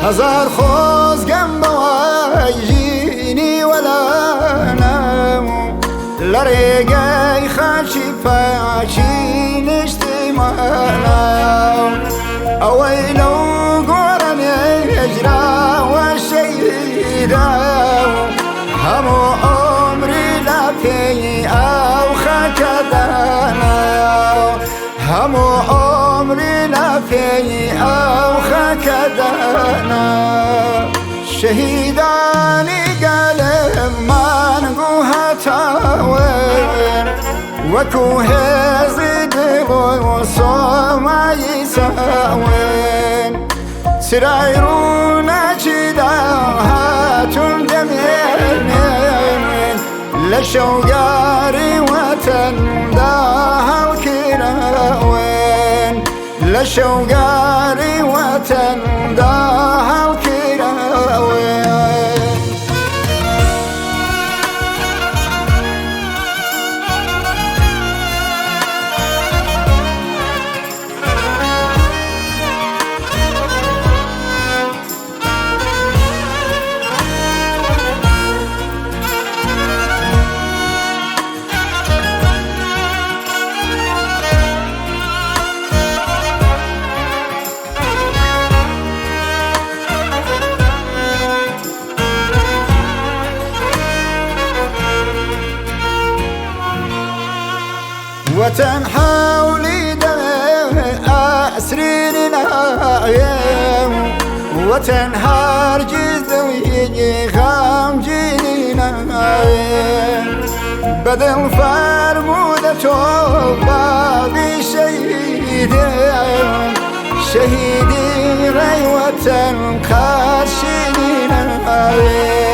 هەزار خۆزگەم بەوای ژینی وەلانام لە ڕێگەی خاچی پاچی نیشتیمانام ئەوەی لەو گۆڕە نێژراوە شەهیدە هەموو عومری لە پێی ئەو خاکەدانا هەموو عومری لە پێی ئەو خاکەدانا شەهیدانی گەلمان گوو هەتاون وەکو هێزی دڵ و سۆمایی ساون سرای ڕووناکیدا هاتون دەمێنن لە شەوگاری وەتەندا هەڵکراون لە شەوگاری وەتەندا هەڵکراون. وەتەن حەولی دەوێ ئەسرینی ناوێم وەتەن هەرگیز دڵی غەمگینی ناوێ بەدڵ فەرموودە تۆ بابی شەهیدێم شەهیدی ڕێی وەتەن قەرشینی ناوێ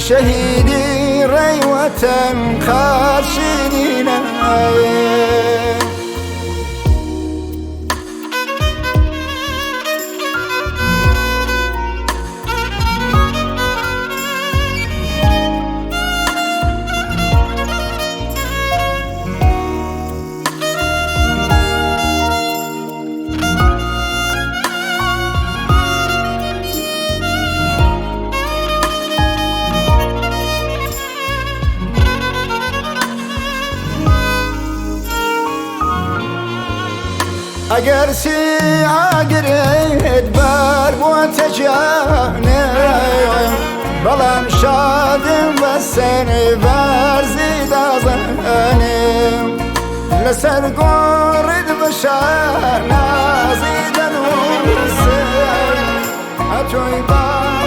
شەهیدی ڕێی وەتەن قەرشینی ناوێ. ئەگەر سی ئاگرێت بەر بۆتە گیانێ بەڵام شادم بەسەر بەرزی دازانێم لەسەر گۆڕت بە شار نازی دەنووسم ئەتۆی با.